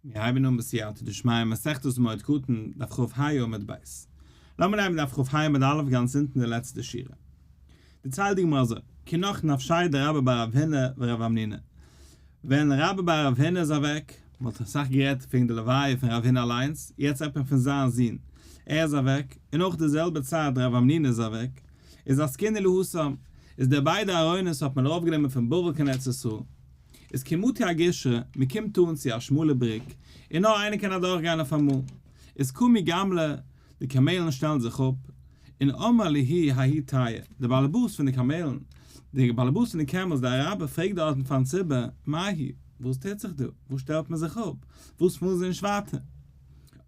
מיר הייבן אן בסייעתא דשמיא מסכת מועד קטן, דף כ"ה עמוד ב'. לאמיר נעמען דף כ"ה עמוד א' גאנץ אונטן די לעצטע שורה. דערציילט די גמרא אזוי, כי נח נפשיה דרבה בר רב הונא ורב המנונא. ווען רבה בר רב הונא איז אוועק, מען האט אסאך גערעדט וועגן די לוויה פון רב הונא אליינס, יעצט רעדט מען פון זיין זון, ער איז אוועק, און אויך די זעלבע צייט רב המנונא איז אוועק, איז אתקינהו להתם, איז די ביידע ארונות האט מען ארויפגענומען פון בבל קיין ארץ ישראל. איז כי מטו אגישרא, מען קומט אן צו א שמאלע בריק, און נאר איינער קען אדורך גיין אויף אמאל. איז קמו גמלי, די קאמעלן שטעלן זיך אפ, און אמר להו ההוא טייעא, די באלעבאס פון די קאמעלן, די באלעבאס פון די camels, די אראבער פרעגט דארטן פארן ציבור, מאי היא, וואס טוט זיך דא, וואס שטעלט מען זיך אפ, וואס פארן זיי נישט ווייטער?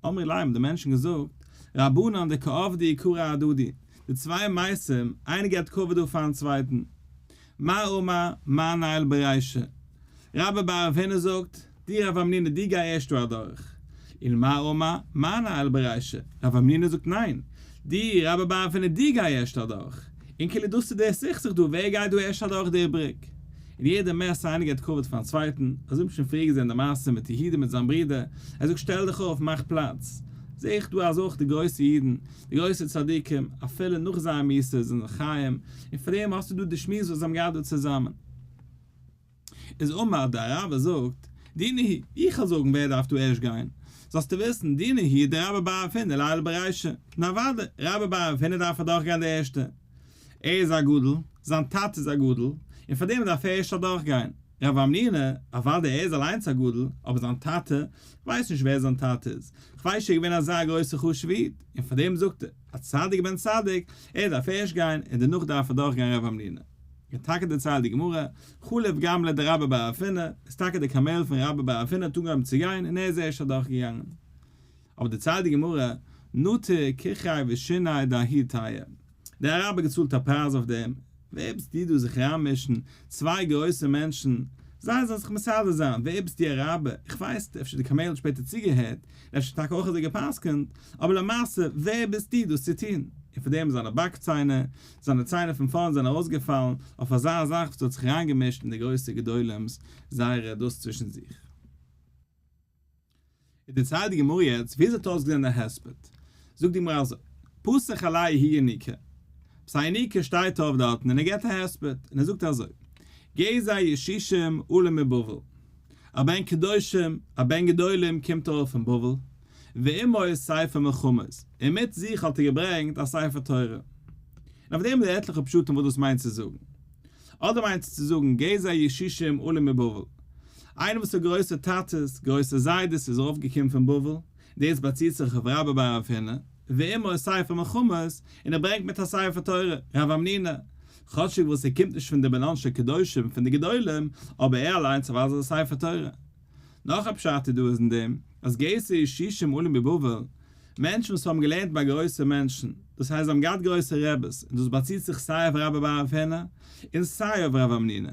אמרי ליה האבן די מענטשן געזאגט, רבנן דקא עבדי יקרא אהדדי, די צוויי מתים, איינער געבט כבוד דא פארן צווייטן. מר אמר מר ניעול ברישא. רבה בר רב הונא זאגט, דו רב המנונא דו גיי ערשט דא אדורך. און מר אמר מר ניעול ברישא. רב המנונא זאגט ניין, דו רבה בר רב הונא דו גיי ערשט אדורך. און כאילו דאס איז דער סכסוך דא ווער גייט דא ערשט אדורך דער בריק. און יעדער מת איינער געבט כבוד פארן צווייטן, אזוי האט מען שוין פריער געזען די מעשה מיט יהודה מיט זיין ברודער, ער זאגט שטעל דיך אויף מאך פלאץ. זעה איך דא אז אויך די גרויסע אידן, די גרויסע צדיקים, אפילו נאך זייער מיתה זענען זיי חיים, און פאר דעם האסטו דא די שמועס וואס זיי האבן געהאט דא צוזאמען. איז אמר, דער אראבער זאגט, דינא הוא, איך וועל זאגן ווער דארף דא ערשט גיין, זאלסטו וויסן, דינא הוא דרבה בר רב הונא ליעול ברישא, און אוודאי, רבה בר רב הונא דארף אדורך גיין די ערשטע, ער איז א גדול, זיין טאטע איז א גדול, און פאר דעם דארף ער ערשט אדורך גיין. רב המנונא, אוודאי ער איז אליינס א גדול, אבער זיין טאטע, כ'ווייס נישט ווער זיין טאטע איז, כ'ווייס נישט ער איז געווען אזא גרויסע חשוב'ע איד, און פאר דעם זאגט ער, א צדיק בן צדיק, ער דארף ערשט גיין, און דערנאך דארף אדורך גיין רב המנונא. און טאקע דערציילט די גמרא, חלף גמלא דרבה בר רב הונא, איז טאקע די קאמעל פון רבה בר רב הונא האט אנגעהויבן צו גיין און ער איז ערשט אדורך געגאנגען. אבער דערציילט די גמרא, נטר כחיה ושיני דההוא טייעא, דער אראבער געצאלט א פרייז אויף דעם, ווער ביסטו דא זיך אריינמישן, צוויי גרויסע מענטשן, זיי זאלן זיך מסדר זיין, ווער ביסטו אראבער, איך ווייס, אפשר די קאמעל האט שפעטער צוגעהערט, און אפשר טאקע אויך אזוי גע'פסק'נט, אבער למעשה, ווער ביסטו דאס צו טון? און פון דעם זיינע באק ציינער, זיינע ציינער פון פארנט זענען ארויסגעפאלן, אויף אזא זאך וואס האט זיך אריינגעמישט אין די גרויסע גדולים'ס זייערע דאס צווישן זיך. איז דערציילט די גמרא יעצט ווי אזוי האט אויסגעזען דער הספד, זאגט די גמרא אזוי, פתח עליה ההוא ינוקא, וואס א ינוקא שטייט אויף דארטן און ער געבט א הספד, און ער זאגט אזוי, גזע ישישים עלה מבבל, א בן קדושים, א בן גדולים קומט ארויף פון בבל, ועמו ספר מלחמות, און מיט זיך האט ער געברענגט א ספר תורה. און אויף דעם איז דא עטליכע פשטים וואס דאס מיינט צו זאגן. אדער מיינט עס צו זאגן גזע ישישים עלה מבבל. איינער וואס האט גרויסע טאטעס, גרויסע זיידעס איז ארויף געקומען פון בבל, דאס באציט זיך אויף רבה בר רב הונא, ועמו ספר מלחמות, און ער ברענגט מיט א ספר תורה, רב המנונא. כאטשיג וואס ער קומט נישט פון די בנן של קדושים, פון די גדולים, אבער ער אליינס האט אוודאי א ספר תורה. נאך א פשט איז דא איז אין דעם, אז גזע ישישים עלה מבבל, מענטשן וואס האבן געלערנט ביי גרויסע מענטשן, דאס הייסט זיי האבן געהאט גרויסע רעבעס, און דאס באציט זיך סיי אויף רבה בר רב הונא, און סיי אויף רב המנונא.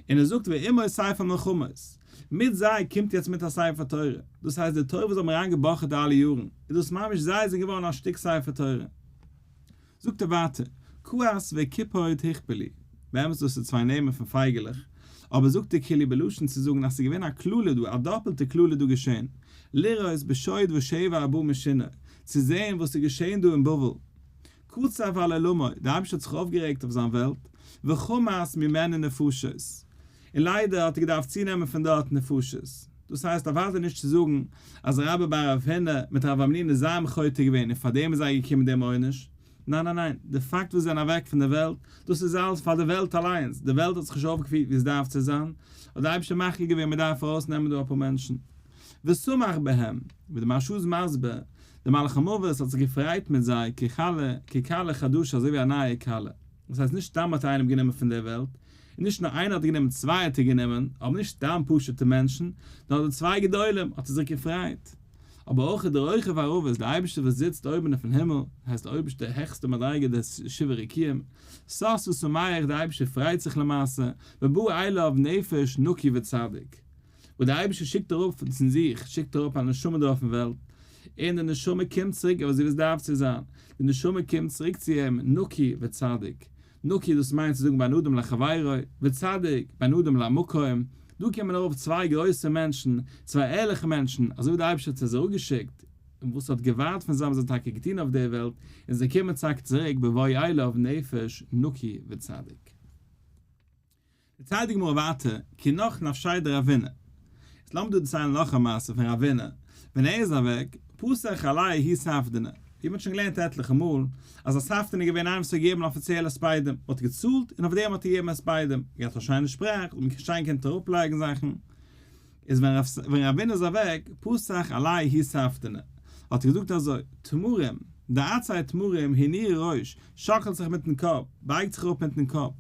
און ער זאגט ועמו ספר מלחמות, מיט זיי קומט יעצט מיט א ספר תורה, דאס הייסט די תורה וואס זיי האבן אריין געבאכעט אלע יארן, איז דאס ממש זיי זענען געווארן א שטיק ספר תורה. זאגט ער ווייטער, כעס וקיפוד הוכפלו, באמת דאס איז צוויי נעמען פון פייגעלעך, אבער זאגט ער כאילו בלשון צו זאגן אז ס'איז געווען א קללה דא, א דאפעלטע קללה דא געשען, לראות בשוד ושבר הבא משינה, צו זען וואס איז געשען דא אין בבל. קצף על עולמו, דער אייבערשטער האט זיך אויפגערעגט אויף זיין וועלט, וחמס ממנו נפשות, און ליידער האט ער געדארפט צונעמען פון דארט נפשות. דאס הייסט אוודאי נישט צו זאגן אז רבה בר רב הונא מיט רב המנונא זיי האבן חוטא געווען און פארדעם איז זיי געקומען דעם עונש. ניין ניין ניין, די פאקט וואס זיי זענען אוועק פון די וועלט, דאס איז אלס פאר די וועלט אליינס, די וועלט האט זיך נישט אויפגעפירט ווי עס דארף צו זיין, האט דער אייבערשטער מחליט געווען מען דארף ארויסנעמען דא אפאר מענטשן. ושמח בהם, ווי די מהרש"א איז מסביר, די מלאך המוות האט זיך געפרייט מיט זיי ככלה ככלה חדשה אזוי ווי א נייע כלה. דאס הייסט נישט סתם האט ער איינעם גענומען פון דער וועלט, און נישט נאר איינער האט ער גענומען צוויי האט ער גענומען, אבער נישט סתם פשוטע מענטשן, נאר די צוויי גדולים האט ער זיך געפרייט. אבער אויך איז דער רוכב ערבות, דער אייבערשטער וואס זיצט אויבן אויפן הימל, הייסט דער אויבערשטער העכסטע מדריגה דער שבעה רקיעים, שש ושמח, דער אייבערשטער פרייט זיך למעשה, ובא אליו נפש נקי וצדיק. וואס דער אייבערשטער שיקט אראפ פון זיך, שיקט אראפ א נשמה דא אויפן וועלט, און די נשמה קומט צוריק אזוי ווי עס דארף צו זיין, די נשמה קומט צוריק צו אים נקי וצדיק, נקי דאס מיינט צו זאגן בין אדם לחבירו, וצדיק בין אדם למקום, דא קומען ארויף צוויי גרויסע מענטשן, צוויי ערליכע מענטשן, אזוי ווי דער אייבערשטער האט זיי אראפגעשיקט, און וואס האט געווארט פון זיי האבן זיי טאקע געטון אויף דער וועלט, און זיי קומען צוריק צוריק בבוא אליו נפש נקי וצדיק. דערציילט די גמרא ווייטער, כי נח נפשיה דרבינא. איז לאמיר דא דערציילן נאך א מעשה פון רבינא, ווען ער איז אוועק, פתח עליה ההוא ספדנא, ווי מ'האט שוין געלערנט עטליכע מאל, אז א ספדן איז געווען איינער וואס האט געגעבן אפיציעלע הספדים, מ'האט געצאלט און אויף דעם האט ער געגעבן הספדים, געהאט א שיינע שפראך, מ'האט שיין געקענט אראפלייגן זאכן. איז ווען ווען רבינא איז אוועק, פתח עליה ההוא ספדנא, האט ער געזאגט אזוי, תמרים, די עצי תמרים הניעו ראש, שאקלט זיך מיטן קאפ, בייגט זיך אראפ מיטן קאפ,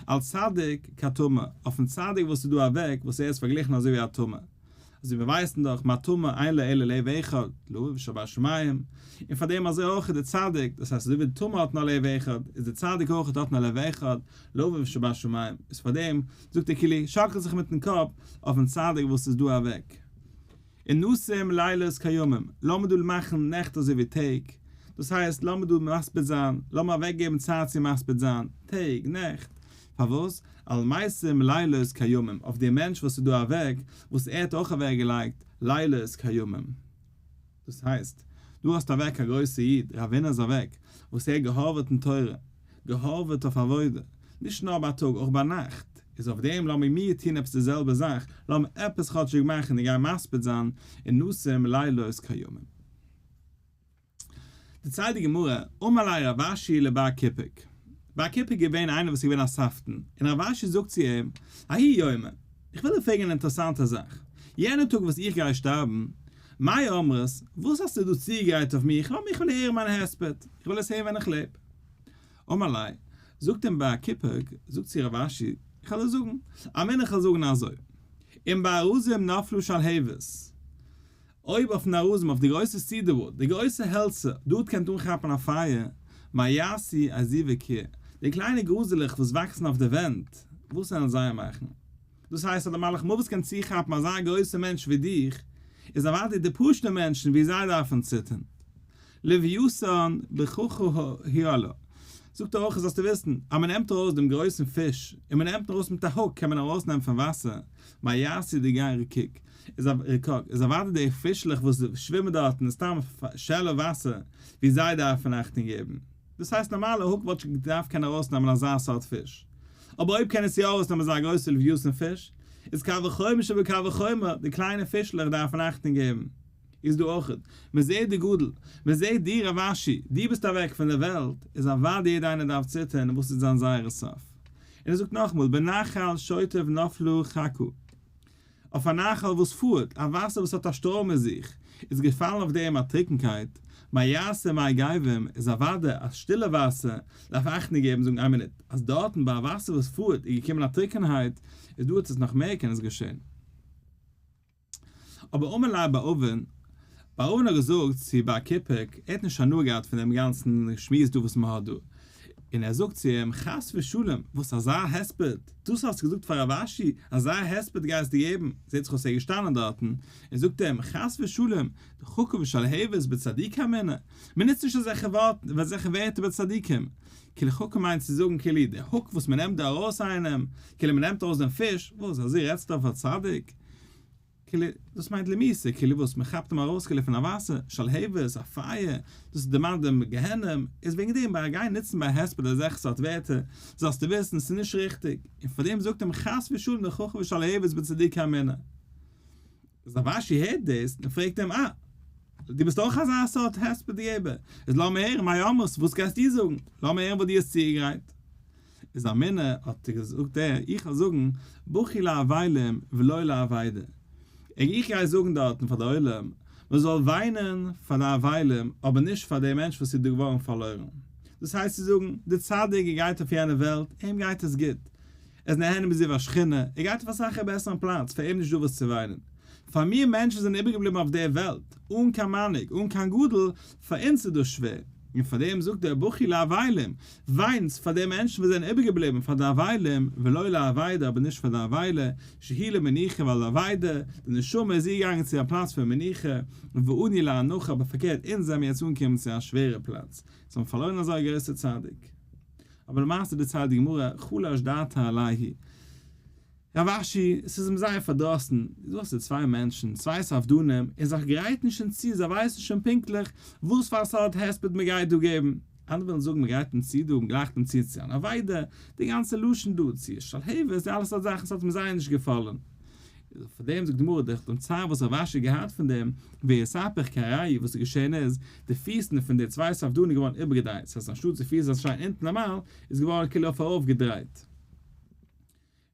על צדיק כתמר, אויפן צדיק וואס איז דא אוועק, וואס ער איז פארגליכן אזוי ווי א תמר. אזוי ווי מיר ווייסן דאך, מה תמר אין לו אלא לב אחד, לאביו שבשמים, און פאר דעם אזוי אויך איז דער צדיק, דאס הייסט אזוי ווי די תמר האט נאר לב אחד, איז דער צדיק אויך האט נאר לב אחד, לאביו שבשמים, איז פאר דעם זאגט ער כאילו, שאקלט זיך מיטן קאפ אויפן צדיק וואס איז דא אוועק. און נשים לילות כימים, לאמיר דא מאכן נעכט אזוי ווי טעג, דאס הייסט לאמיר דא מספיד זיין, לאמיר אוועק געבן צייט צו מספיד זיין, טעג, נעכט, פארוואס? על מתים לילות כימים, אויף דעם מענטש וואס איז דא אוועק, וואס ער האט אויך אוועק געלייגט לילות כימים. דאס הייסט, דו האסט אוועק א גרויסע איד, רבינא איז אוועק, וואס ער האט געהארוועט אין תורה, געהארוועט אויף עבודה, נישט נאר בייטאג אויך ביינאכט, איז אויף דעם לאמיר מיר טון עפעס די זעלבע זאך, לאמיר עפעס כאטשיג מאכן און גיין מספיד זיין און נשים לילות כימים. דערציילט די גמרא, אמר ליה רב אשי לבר קיפק, בר קיפק איז געווען איינער וואס איז געווען א ספדן, און רב אשי זאגט צו אים, ההוא יומא, איך וויל דיר פרעגן אן אינטערעסאנטע זאך, יענע טאג וואס איך גיי שטארבן, מאי אמרת, וואס האסטו דא צוגעגרייט אויף מיך, לאמיך וויל הערן מיין הספד, איך וויל עס הערן ווען איך לעב. אמר ליה, זאגט אים בר קיפק, זאגט צו רב אשי, איך וועל דיר זאגן, אמינא איך וועל זאגן אזוי, אם בארזים נפלה שלהבת, אויב אויפן ארזים אויף די גרויסע cedar wood, די גרויסע העלצער, דארט קען אנכאפן א פייער, מה יעשו אזיבי קיר, די קליינע גראזעלעך וואס וואקסן אויף די ווענט, וואס וועלן זיי מאכן? דאס הייסט אז די מלאך מוות קען צוכאפן אזא גרויסע מענטש ווי דיך, איז אוודאי די פשוטע מענטשן ווי זיי דארפן ציטערן. לוויתן בחכה הועלה. זאגט ער אויך זאלסטו וויסן אז מען נעמט ארויס דעם גרויסן פיש און מען נעמט ארויס מיט א hook קען מען ארויסנעמען פון וואסער, מה יעשו דגי רקיק איז רקק איז אוודאי די פישלעך וואס שווימען דארטן אין סתם shallow וואסער ווי זיי דארפן אכטונג געבן. דאס הייסט נארמאלע hook וואלט שוין געדארפט קענען ארויסנעמען אזא סארט פיש. אבער אויב קען עס יא ארויסנעמען אזא גרויסע לוויתן פיש איז קל וחומר שבקל וחומר די קליינע פישלעך דארפן אכטונג געבן. איז דא אויכעט, מען זעהט די גדול, מען זעהט דיר רב אשי, דו ביסט אוועק פון דער וועלט, איז אוודאי יעדער איינער דארף ציטערן וואס איז זיין זייערע סוף. און ער זאגט נאכאמאל, בנחל שוטף נפלה חכה, אויף א נחל וואס פארט, א וואסער וואס האט א שטראם אין זיך, איז געפאלן אויף דעם א טרוקנקייט, מה יעשה מי גבם, איז אוודאי אז שטילע וואסער דארף אכטונג געבן, זאגן איין מינוט, אז דארטן ביי א וואסער וואס פארט איז געקומען א טרוקנהייט, איז דא וועט עס נאך מער קען עס געשען. אבער אמר ליה בר אבין, בר אבין האט געזאגט צו בר קיפק, ער האט נישט הנאה געהאט פון דעם גאנצן שמועס דא וואס מען האט דא, און ער זאגט צו אים, חס ושלום, וואס אזא הספד, דאס האסטו געזאגט פאר רב אשי, אזא הספד גייסטו געבן, זעט זיך אויס ער איז געשטאנען דארטן, און זאגט אים, חס ושלום, דחכה ושלהבת בצדיקי אמינא, מען נוצט נישט אזעלכע אזעלכע ווערטער ביי צדיקים, כאילו חכה מיינט צו זאגן כאילו די hook וואס מען נעמט דא ארויס איינעם, כאילו מען נעמט ארויס דעם פיש, וואס אזוי רעדסטו אויף א צדיק? כאילו, דאס מיינט למיתה, כאילו וואס, מען כאפט אים ארויס כאילו פון א וואסער, שלהבת, א פייער, דאס דערמאנט דעם גיהנום, איז וועגן דעם ביי גיין נוצן ביי הספד אזעלכע סארט ווערטער, זאלסטו וויסן, ס'איז נישט ריכטיג, און פאר דעם זאגט אים חס ושלום דחכה ושלהבת בצדיקי אמינא. איז רב אשי הערט דאס, און פרעגט אים, אה, דו ביסט אויך אזא סארט הספד געבער, איז לאמיר הערן, מאי אמרת, וואס גייסטו זאגן, לאמיר הערן וואס דו האסט צוגעגרייט. איז אמינא, האט געזאגט ער, איך וועל זאגן, בכו לאבלים ולא לאבידה. איך גיי זאגן דארטן פאר די עולם, מען זאל וויינען פאר די אבלים, אבער נישט פאר דעם מענטש וואס איז דא געווארן פארלוירן. דאס הייסט צו זאגן, דער צדיק ער גייט אויף יענע וועלט, אים גייט עס גוט, ער איז נהנה מזיו השכינה, ער גייט אויף אסאך א בעסערן פלאץ, פאר אים נישט דא וואס צו וויינען. פאר מיר מענטשן זענען איבערגעבליבן אויף דער וועלט, אן קיין מנהיג, אן קיין גדול, פאר אונז איז דאס שווער. און פאר דעם זאגט דער בכו לאבלים, וויינטס פאר די מענטשן וואס זענען איבערגעבליבן, פאר די אבלים, ולא לאבידה, אבער נישט פאר די אבילה, שהיא למנוחה ווייל די אבידה, די נשמה איז געגאנגען צו א פלאץ פון מנוחה, ואנו לאנחה, אבער פארקערט אונז זעמיר יעצט אנגעקומען צו א שווערע פלאץ, אונז האבן פארלוירן אזא גרויסע צדיק. אבער למעשה דערציילט די גמרא, חלש דעתיה עלייהו. רב אשי, עס איז אים זייער פארדראסן, דא האסטו צוויי מענטשן, צוויי ספדנים, און זיך גרייטן שוין צו, זיי ווייסן שוין פונקטליך וואס פאר א סארט הספד מען גייט דא געבן. אנדערע ווילן זאגן מען גרייט אים צו דא, מען גלייכט אים צו צו אן אבידה, די גאנצע לשון דא, צו שלהבת, די אלע סארט זאכן, ס'האט אים זייער נישט געפאלן. פאר דעם זאגט די גמרא, דורך דעם צער וואס רב אשי האט געהאט פון דעם, ואתהפך כרעייהו, וואס איז געשען איז, די פיסן פון די צוויי ספדנים איז געווארן איבערגעדרייט, ס'הייסט אנשטאט די פיס זאל שטיין אונטן נארמאל, איז געווארן כאילו אויף ארויף געדרייט.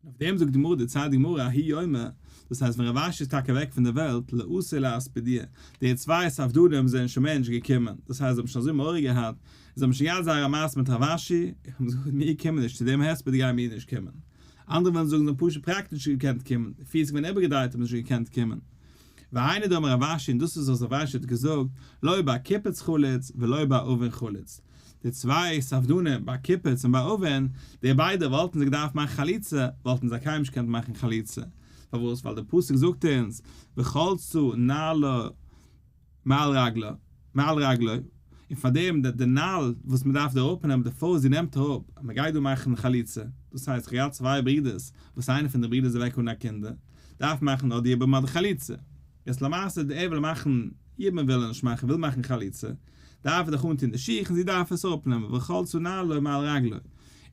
און אויף דעם זאגט די גמרא, דערציילט די גמרא, ההוא יומא, דאס הייסט ווען רב אשי איז טאקע אוועק פון דער וועלט, לא אתו לאספודוה, די צוויי ספדנים זענען שוין מער נישט געקומען, דאס הייסט זיי האבן שוין אזוי מורא געהאט, זיי האבן שוין געהאט זייער א מעשה מיט רב אשי, און האבן געזאגט מיר קומען נישט, צו דעם הספד גייען מיר נישט קומען. אנדערע וועלן זאגן זיי האבן פשוט פראקטיש נישט געקענט קומען, די פיס איז געווען איבערגעדרייט האבן נישט געקענט קומען. והיינו דאמר רב אשי און דאס איז וואס רב אשי האט געזאגט, לא בר קיפוץ חליץ ולא בר אבין חליץ. די צוויי ספדנים בר קיפוץ און בר אבין, די ביידע וואלטן זיי געדארפט מאכן חליצה, וואלטן זיי קיינמאל נישט געקענט מאכן חליצה. פארוואס? ווייל די פסוק זאגט אונז, וחלצה נעלו מעל רגלה, מעל רגלו, און פאר דעם די די נעל וואס מען דארף דא אראפנעמען די פאר זי נעמט אראפ, אז מען גייט דא מאכן חליצה, דאס הייסט איך האב געהאט צוויי ברידערס וואס איינער פון די ברידער איז אוועק אן א קינדער, דארף מאכן אדער יבום אדער חליצה, יעצט למעשה די ער וויל מאכן יבום וויל ער נישט מאכן וויל מאכן חליצה, דארף ער דאך אנטון די שיך און זי דארף עס אראפנעמען וחלצה נעלו מעל רגלו,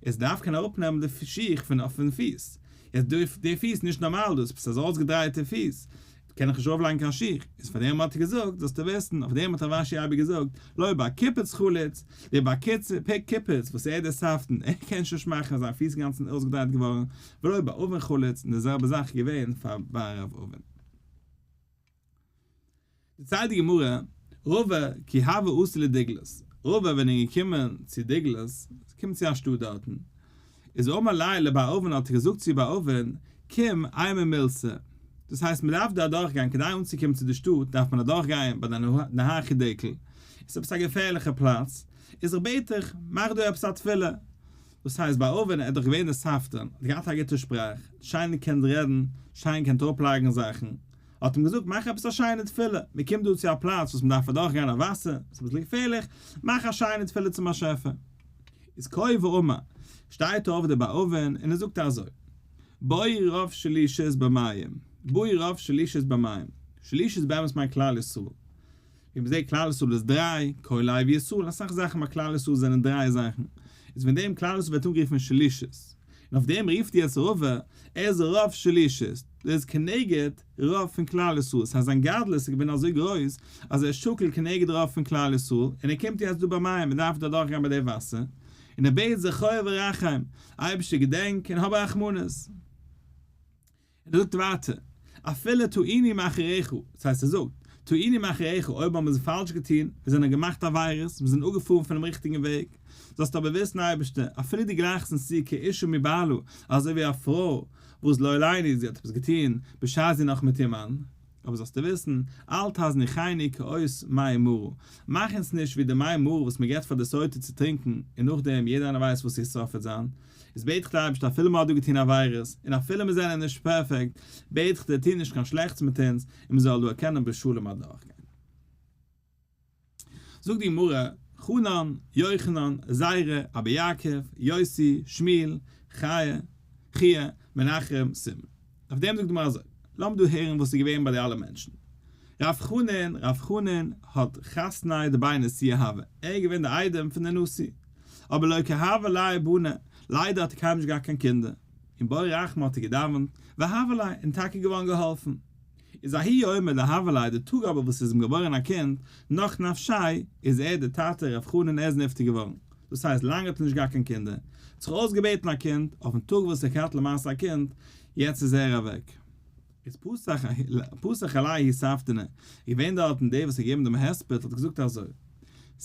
עס דארף קענען אראפנעמען די שיך פון אויפן פיס, יעצט די פיס נישט נארמאל דאס עפעס אזא אויסגעדרייטע פיס, קען איך נישט ארויפלייגן קיין שיך, איז פאר דעם האט ער געזאגט, זאלסטו וויסן, אויף דעם האט רב אשי אייביג געזאגט, לא בר קיפוץ חליץ, דער בר קיפוץ וואס ער איז דער ספדן, ער קען שוין נישט מאכן, זיין פיס אינגאנצן אויסגעדרייט געווארן, ולא בר אבין חליץ, און די זעלבע זאך איז געווען פאר בר רב אבין. דערציילט די גמרא, רבא כי הוה אתי לדיגלת, רבא ווען ער איז געקומען צו דיגלת, קומט צו א שטאט דארטן, איז אמר ליה לבר אבין האט ער געזאגט צו בר אבין, קום אימא מילתא, דאס הייסט מען דארף דא אדורך גיין כדי אנצוקומען צו די שטאט דארף מען אדורך גיין ביי די נהר חידקל, איז עפעס א געפערליכע פלאץ, איז איך בעט דיך מאך דא עפעס א תפילה, דאס הייסט בר אבין ער איז דאך געווען דער ספדן, האט געהאט א גוטע שפראך, שיין געקענט רעדן, שיין געקענט אראפלייגן זאכן, האט אים געזאגט מאך עפעס א שיינע תפילה, מען קומט דא צו א פלאץ וואס מען דארף אדורך גיין א וואסער, ס'איז אביסל געפערליך, מאך א שיינע תפילה צום באשעפער. איז קאי ואמר, שטייט אויף דער בר אבין און ער זאגט אזוי, בואי רוב שלישית במים, בואי רוב שלישית במים, שלישית באמת מיינט כלל ישראל, ווי מען זעט כלל ישראל איז דריי, כל לוי ישראל, אסאך זאכן ביי כלל ישראל זענען דריי זאכן, איז וועגן דעם כלל ישראל ווערט אנגערופן שלישית, און אויף דעם רופט יעצט רבא, ער איז רוב שלישית, דאס איז כנגד רוב פון כלל ישראל, ס'הייסט זיין גדלות איז געווען אזוי גרויס אז ער איז שקול כנגד רוב פון כלל ישראל, און ער קומט יעצט דא ביי מים, מען דארף דא אדורך גיין ביי די וואסער, און ער בעט זכור ורחם, אייבערשטער געדענק און האב רחמנות. און ער זאגט ווייטער, אפילו טעינו מאחריך, דאס הייסט ער זאגט, טעינו מאחריך, אויב האבן מיר פאלש געטון, מיר זענען געמאכט עבירות, מיר זענען אפגעפארן פונעם ריכטיגן וועג, זאלסטו אבער וויסן אייבערשטער, אפילו דו גלייכסט אונז צו כאשה מבעלה, אזוי ווי א פרוי וואס לא עלינו זי האט עפעס געטון בשעת זי נאך מיט איר מאן, אבער זאלסטו וויסן, אל תזניחנו כאות מי מרה, מאך אונז נישט ווי די מי מרה וואס מען געבט פאר די סוטה צו טרינקען, און נאכדעם יעדער איינער ווייסט וואס איר סוף וועט זיין, איז בעט איך דיר אייבערשטער אפילו מען האט דא געטון עבירות, און אפילו מיר זענען נישט פערפעקט, בעט איך דיר טו נישט קיין שלעכטס מיט אונז, און מען זאל דא קענען בשלום אדורכגיין. זאגט די גמרא, חנן, יוחנן, זירא, אבא יעקב, יוסי, שמואל, חייא, חייא, מנחם, סימון. אויף דעם זאגט די גמרא אזוי, לאמיר דא הערן וואס איז געווען ביי די אלע מענטשן. רב חנן, רב חנן האט חתניה דבי נשיאה הוה, ער איז געווען דער איידעם פון די נשיא, אבער לא קא הוה ליה בני, ליידער האט ער קיינמאל נישט געהאט קיין קינדער, און בעי רחמי האט ער געדאווענט, והוה ליה, און טאקע געווארן געהאלפן. איז ההוא יומא דהוה ליה די טאג אבער וואס איז אים געבוירען א קינד, נח נפשיה, איז ער די טאטע ר' חנן ער איז נפטר געווארן, דאס הייסט לאנג האט ער נישט געהאט קיין קינדער, האט זיך אויסגעבעטן א קינד, אויפן טאג וואס ער האט למעשה א קינד, יעצט איז ער אוועק. איז פתח פתח עליה ההוא ספדנא, געווען דארטן דער וואס האט געגעבן דעם הספד האט געזאגט אזוי,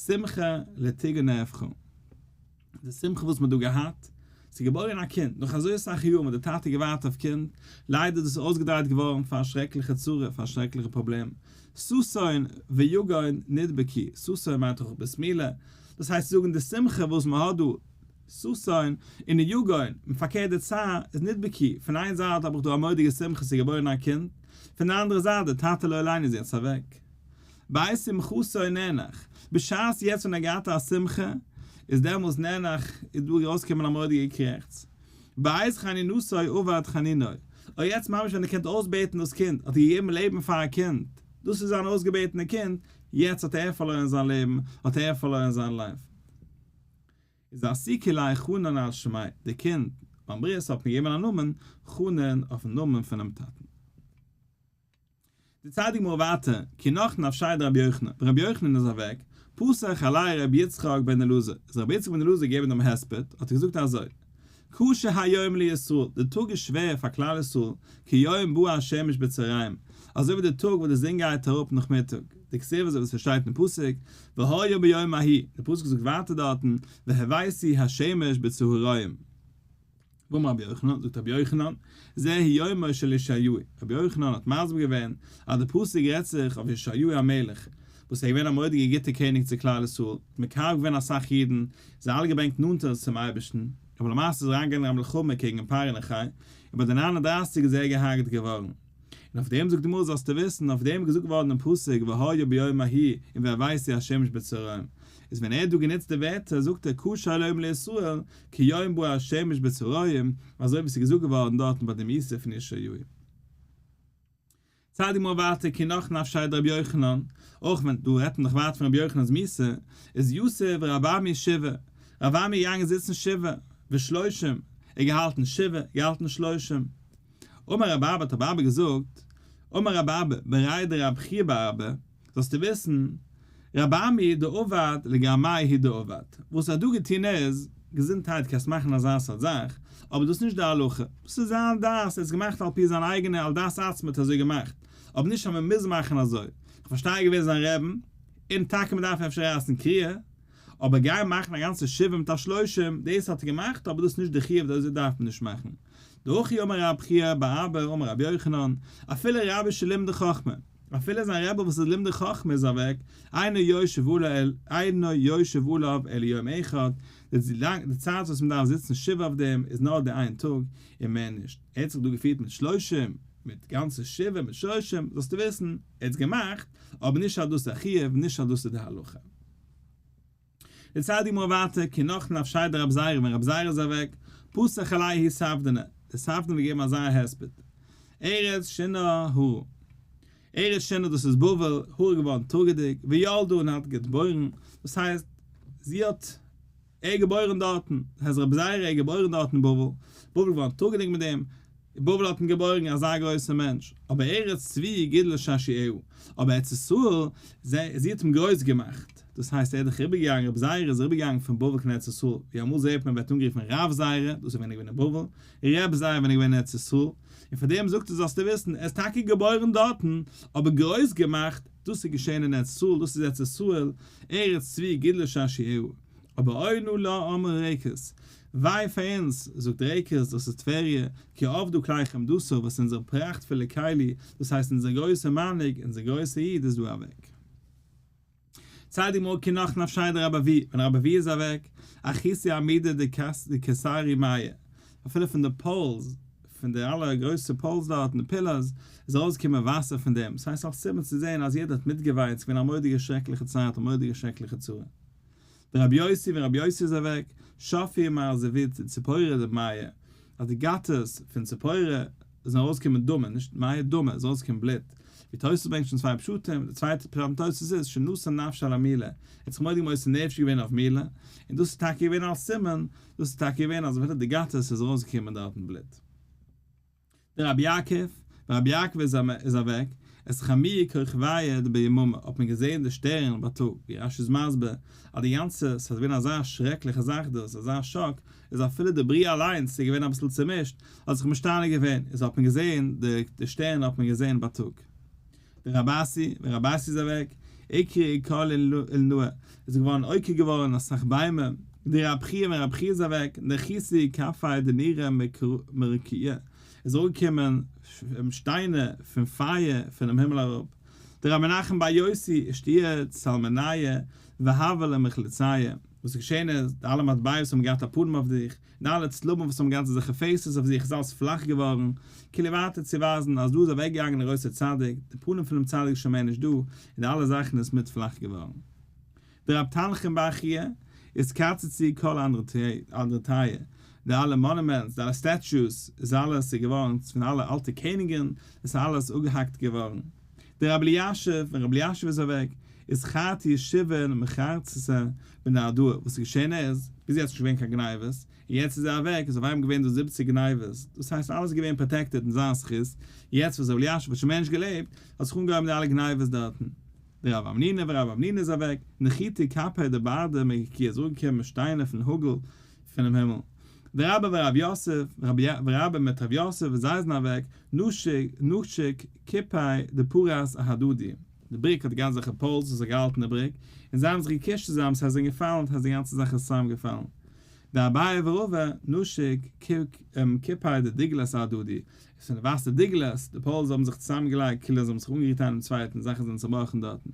שמחה לא תיגון נהפכה. די שמחה וואס מען האט דא געהאט, ס'איז געבוירן א קינד, נאך אזוי אסאך יארן וואס די טאטע געווארט אויף קינד, ליידער איז דאס אויסגעדרייט געווארן פאר א שרעקליכע צרה, פאר א שרעקליכע פראבלעם, ששון ויגון נדבקו, ששון מיינט דאך ברית מילה, דאס הייסט צו זאגן די שמחה וואס מען האט דא, ששון און יגון, און פארקערט די צער איז נדבקו, פון איין זייט האב איך דא א מורא'דיגע שמחה ס'איז געבוירן א קינד, פון די אנדערע זייט די טאטע לא עלינו איז יעצט אוועק. בעת שמחתו נאנח, בשעת יעצט ווען ער האט געהאט א שמחה, איז דעמאלס נאנח, איז דא ארויסגעקומען א מורא'דיגע קרעכץ. בעת חנינתו אבד חנינו. אוי יעצט ממש ווען ער קענט אויסבעטן דאס קינד, האט ער געגעבן לעבן פאר א קינד, דאס איז זיין אויסגעבעטענע קינד, יעצט האט ער פארלוירן זיין לעבן, האט ער פארלוירן זיין life. איז אסיקו ליה חנן על שמיה, די קינד ביים ברית האט מען געגעבן א נאמען חנן אויפן נאמען פונעם טאטן. דערציילט די גמרא ווייטער, כי נח נפשיה דרבי יוחנן, ווען רבי יוחנן איז אוועק, פתח עליה רבי יצחק בן אלעזר, איז רבי יצחק בן אלעזר געגעבן דעם הספד, האט ער געזאגט אזוי, קשה היום לישראל, די טאג איז שווער פאר כלל ישראל, כיום בא השמש בצהריים, אזוי ווי די טאג וואס די זון גייט אראפ נאכמיטאג, דכתיב אזוי ווי ס'שטייט אין פסוק, והיה ביום ההוא, די פסוק זאגט ווייטער דארטן, והבאתי השמש בצהריים. ואמר רבי יוחנן, זאגט רבי יוחנן, זה הוא יומו של ישעיהו, רבי יוחנן האט מסביר געווען אז די פסוק רעדט זיך אויף ישעיהו המלך, וואס ער איז געווען א מורא'דיגער גוטער קעניג צו כלל ישראל, האט מקרב געווען אסאך אידן, זיי אלע געברענגט נאנטער צום אייבערשטן, אבער למעשה איז אריינגעגאנגען אין א מלחמה קעגן פרעה נכה, און ביי די 39 איז ער געהארגעט געווארן. און אויף דעם זאגט די גמרא זאלסטו וויסן, אויף דעם איז געזאגט געווארן אין פסוק והיה ביום ההוא און והבאתי השמש בצהריים, איז ווען ער האט דא גענוצט די ווערטער זאגט ער קשה היום לישראל כיום בא השמש בצהריים, אזוי ווי עס איז געזאגט געווארן דארטן ביי די מיתה פון ישעיהו. ציילט די גמרא ווייטער כי נח נפשיה דרבי יוחנן, אויך ווען דא רעדט מען דאך ווייטער פון רבי יוחנן'ס מיתה, איז יתיב רב אמי שבעה, רב אמי איז געגאנגען זיצן שבעה, ושלושים, ער האט געהאלטן שבעה, געהאלטן שלושים. אמר רב אבא האט רב אבא געזאגט, אמר רב אבא, בריה דרב חייא בר אבא, זאלסטו וויסן, רב אמי דעבד לגרמיה הוא דעבד, וואס ער האט דא געטון איז, געזונטהייט קענסט מאכן אזא סארט זאך, אבער דאס איז נישט די הלכה, דאס איז זיין דעת, ער האט עס געמאכט על פי זיין אייגענע, על דעת עצמו האט ער אזוי געמאכט, אבער נישט אז מען מוז מאכן אזוי, איך פארשטיי ער איז געווען זיין רעבן, און טאקע מען דארף אפשר רייסן קריעה, אבער גיין מאכן א גאנצע שבעה מיט א שלושים, דאס האט ער געמאכט, אבער דאס איז נישט די חיוב, אזוי דארף מען נישט מאכן. דהכי אמר רב חייא בר אבא אמר רבי יוחנן, אפילו רבי שלימדו חכמה, אפילו זיין רבי וואס איז לימדו חכמה איז אוועק, אינו יושב אינו יושב עליו אלא יום אחד, די צייט וואס מען דארף זיצן שבעה אויף דעם איז נאר די איין טאג און מער נישט. ער האט זיך דא געפירט מיט שלושים, מיט גאנצע שבעה, מיט שלושים, זאלסטו וויסן, ער האט עס געמאכט, אבער נישט אז דאס איז א חיוב, נישט אז דאס איז די הלכה. דערציילט די גמרא ווייטער, כי נח נפשיה דרב זירא, ווען רב זירא איז אוועק, פתח עליה ההוא ספדנא, דער ספדן האט געגעבן אזא הספד, ארץ שנער הרה, ארץ שנער דאס איז בבל, הרה געווארן טראגעדיג, וילדה און האט געבוירן, דאס הייסט, זי האט ער געבוירן דארטן, דאס הייסט רב זירא איז געבוירן דארטן אין בבל, בבל געווארן טראגעדיג מיט דעם, בבל האט אים געבוירן אזא גרויסער מענטש, אבער ארץ צבי גידלה שעשועיה, אבער ארץ ישראל, זי האט אים גרויס געמאכט, דאס הייסט ער איז דאך אריבערגעגאנגען, רבי זירא איז אריבערגעגאנגען פון בבל קיין ארץ ישראל, ווי אמאל זעהט מען ווערט אנגערופן רב זירא, דאס איז ווען ער איז געווען אין בבל, ר' זירא ווען ער איז געווען אין ארץ ישראל, און פאר דעם זאגט ער זאלסטו וויסן, ער איז טאקע געבוירן דארטן, אבער גרויס געמאכט, דאס איז געשען אין ארץ ישראל, דאס איז ארץ ישראל, ארץ צבי גידלה שעשועיה. אבער אוי נא לה אמרה רקת, וויי פאר אונז, זאגט רקת, דאס איז טבריה, כי אבדה כלי חמדתו, וואס אונזער פראכטפולע כלי, דאס הייסט אונזער גרויסער מנהיג, אונזער גרויסער איד איז דא אוועק. ציילט די גמרא כי נח נפשיה דרבי אבהו, ווען רבי אבהו איז אוועק, אחיתו עמודי דקיסרי מיא, אפילו פון די poles, פון די אלע גרויסע poles דארט און די pillars, איז ארויסגעקומען וואסער פון דעם, ס'הייסט אלס סימן צו זען אז יעדער האט מיטגעוויינט, ס'איז געווען א מורא'דיגע שרעקליכע צייט, א מורא'דיגע שרעקליכע צרה. דרבי יוסי ווען רבי יוסי איז אוועק, שפעו מערזבית ציפורי דמיא, אז די גאטעס פון ציפורי זענען ארויסגעקומען דמא, נישט מיא, דמא, איז ארויסגעקומען בלוט. ווי תוס' ברענגט שוין צוויי פשטים, די צווייטע פשט אין תוס' איז, שנתן נפשו על המילה, ער האט זיך מורא'דיג מוסר נפש געווען אויף מילה, און דאס איז טאקע געווען אלס סימן, דאס איז טאקע געווען אז אפילו די גאטעס איז ארויסגעקומען דארטן בלוט. דער רבי יעקב, ווען רבי יעקב איז אוועק, אתחמי כוכביא דביממא, האט מען געזען די שטערן בייטאג, ווי רש"י איז מסביר, אז די גאנצע, ס'איז געווען אזא שרעקליכע זאך דאס, אזא שאק, איז אפילו די בריאה אליינס איז געווען אביסל צומישט, האט זיך משתנה געווען, איז האט מען געזען די שטערן האט מען געזען בייטאג. דער רבי אסי, ווען רבי אסי איז אוועק, עיקרי כל אילנא, איז געווארן עוקר געווארן אסאך ביימער, דער רב חייא ווען רב חייא איז אוועק, נחיתו כפי דנורא מרקיעא, איז אראפגעקומען שטיינער פון פייער פונעם הימל אראפ, דער רבי מנחם בר יוסי אשתי' צלמניא והוה למחלציא, וואס איז געשען איז, די אלע מטבעות האבן געהאט א פנים אויף זיך, און אלע צלמים וואס האבן געהאט אזעלכע faces אויף זיך איז אלעס פלאך געווארן, כאילו ווייטער צו ווייזן אז דא איז אוועק געגאנגען א גרויסער צדיק, די פנים פונעם צדיק איז שוין מער נישט דא, און די אלע זאכן איז מיט פלאך געווארן. דער רב תנחום בר חייא איז קצצו כל אנדרטיא. די אלע monuments, די אלע statues, איז אלעס איז געווארן פון אלע אלטע קעניגן, איז אלעס אפגעהאקט געווארן. דרבי אלישיב, ווען רבי אלישיב איז אוועק, איז חרטו שבעין מחרצתא בנהרדעא, וואס איז געשען איז, ביז יעצט נישט געווען קיין גניבות, און יעצט איז ער אוועק, איז אויף איינמאל געווען דא זיבעציג גניבות, דאס הייסט אלעס איז געווען protected אין זיין זכות, יעצט וואס רבי אלישיב האט שוין מער נישט געלעבט, האט זיך אנגעהויבן די אלע גניבות דארטן. דרב המנונא ווען רב המנונא איז אוועק, נחיתו כפי דברדא מרקיעא איז אראפגעקומען שטיינער פון האגל פונעם הימל. דרבה ורב יוסף, רבה מיט רב יוסף ווען זיי זענען אוועק, נשק כיפי דפרת אהדדי, די בריק האט געהאט אזעלכע poles וואס האט געהאלטן די בריק, און זיי האבן זיך געקושט צוזאמען ס'הייסט זיי זענען געפאלן ס'הייסט די גאנצע זאך איז צוזאמגעפאלן. דאביי ורבא, נשק כיפי דדגלת אהדדי, עס איז ווייסע דגלת, די poles האבן זיך צוזאמגעלייגט כאילו זיי האבן זיך אנגערירט איינעם צווייטן, זאכן זענען צובראכן דארטן.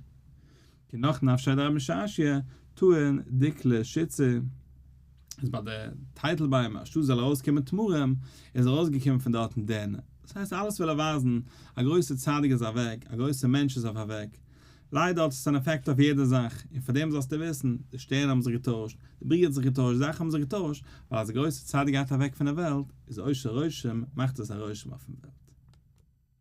כי נח נפשיה דרב משרשיא, טעין דיקלא שיתסי, איז ביי די טייטל ביימער, אנשטאט זאל ארויסקומען תמרים, איז ארויסגעקומען פון דארטן דערנער. דאס הייסט אלעס וויל ער ווייזן, א גרויסע צדיק איז אוועק, א גרויסע מענטש איז אויף אוועק. ליידער האט עס אן עפעקט אויף יעדע זאך, און פאר דעם זאלסטו וויסן, די שטערן האבן זיך געטוישט, די בריאה האט זיך געטוישט, זאכן האבן זיך געטוישט, ווייל אז א גרויסע צדיק גייט אוועק פון דער וועלט, איז עושה רושם, מאכט עס א רושם אויפן וועלט.